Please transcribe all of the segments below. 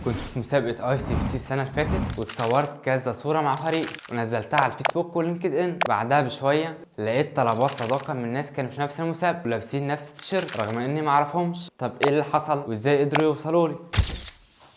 كنت في مسابقة ICPC السنة اللي فاتت واتصورت كذا صوره مع فريق ونزلتها على الفيسبوك و LinkedIn. بعدها بشوية لقيت طلبات صداقه من ناس كانوا في نفس المسابقة ولابسين نفس التيشيرت رغم اني ما اعرفهمش. طب ايه اللي حصل وازاي قدروا يوصلوا لي؟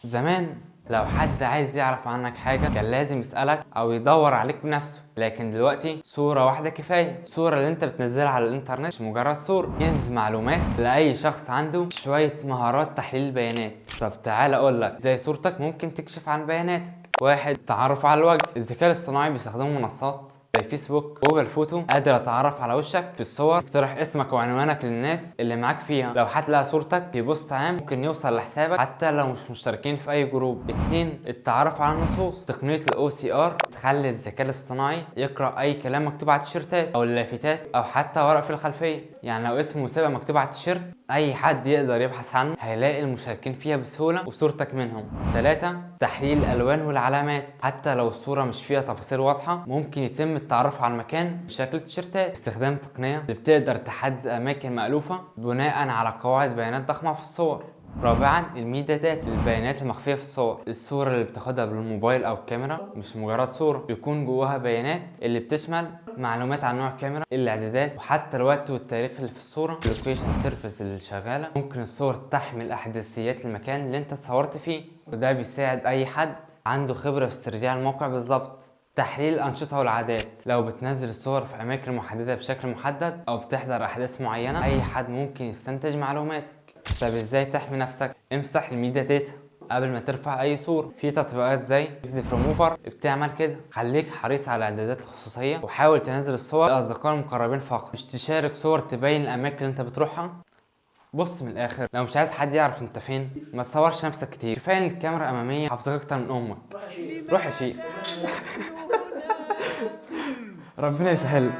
زمان لو حد عايز يعرف عنك حاجة كان لازم يسألك أو يدور عليك بنفسه، لكن دلوقتي صورة واحدة كفاية. الصورة اللي انت بتنزلها على الانترنت مش مجرد صورة، كنز معلومات لأي شخص عنده شوية مهارات تحليل بيانات. طب تعال أقولك زي صورتك ممكن تكشف عن بياناتك. واحد، التعرف على الوجه. الذكاء الاصطناعي بيستخدموا منصات زي فيسبوك، Google Photo، قادر اتعرف على وشك في الصور، يقترح اسمك وعنوانك للناس اللي معاك فيها. لو حد لقى صورتك في post عام ممكن يوصل لحسابك حتى لو مش مشتركين في اي group. اتنين، التعرف على النصوص. تقنية ال OCR تخلي الذكاء الاصطناعي يقرا اي كلام مكتوب على التيشيرتات او اللافتات او حتى ورق في الخلفية. يعني لو اسم مسابقة مكتوب على التيشيرت اي حد يقدر يبحث عنه، هيلاقي المشاركين فيها بسهولة وصورتك منهم. ثلاثة، تحليل الالوان والعلامات. حتى لو الصورة مش فيها تفاصيل واضحة ممكن يتم التعرف على المكان بشكل التيشيرتات، باستخدام تقنية اللي بتقدر تحدد اماكن مألوفة بناء على قواعد بيانات ضخمة في الصور. رابعا، ال metadata، البيانات المخفية في الصور. الصورة اللي بتاخدها بالموبايل او الكاميرا مش مجرد صورة، بيكون جواها بيانات اللي بتشمل معلومات عن نوع الكاميرا، الاعدادات، وحتى الوقت والتاريخ اللي في الصورة. ال location service اللي شغالة، ممكن الصور تحمل احداثيات المكان اللي انت اتصورت فيه، وده بيساعد اي حد عنده خبرة في استرجاع الموقع بالظبط. تحليل الأنشطة والعادات. لو بتنزل الصور في أماكن محددة بشكل محدد أو بتحضر أحداث معينة، أي حد ممكن يستنتج معلوماتك. طب ازاي تحمي نفسك؟ امسح ال metadata قبل ما ترفع اي صورة. في تطبيقات زي اكزيف ريموفر بتعمل كده. خليك حريص على اعدادات الخصوصية وحاول تنزل الصور لأصدقاء المقربين فقط، مش تشارك صور تبين الأماكن اللي انت بتروحها. بص من الاخر، لو مش عايز حد يعرف انت فين ما تصورش نفسك كتير. كفاية ان الكاميرا امامية حافظك اكتر من امك. روح يا شيخ، ربنا يسهل.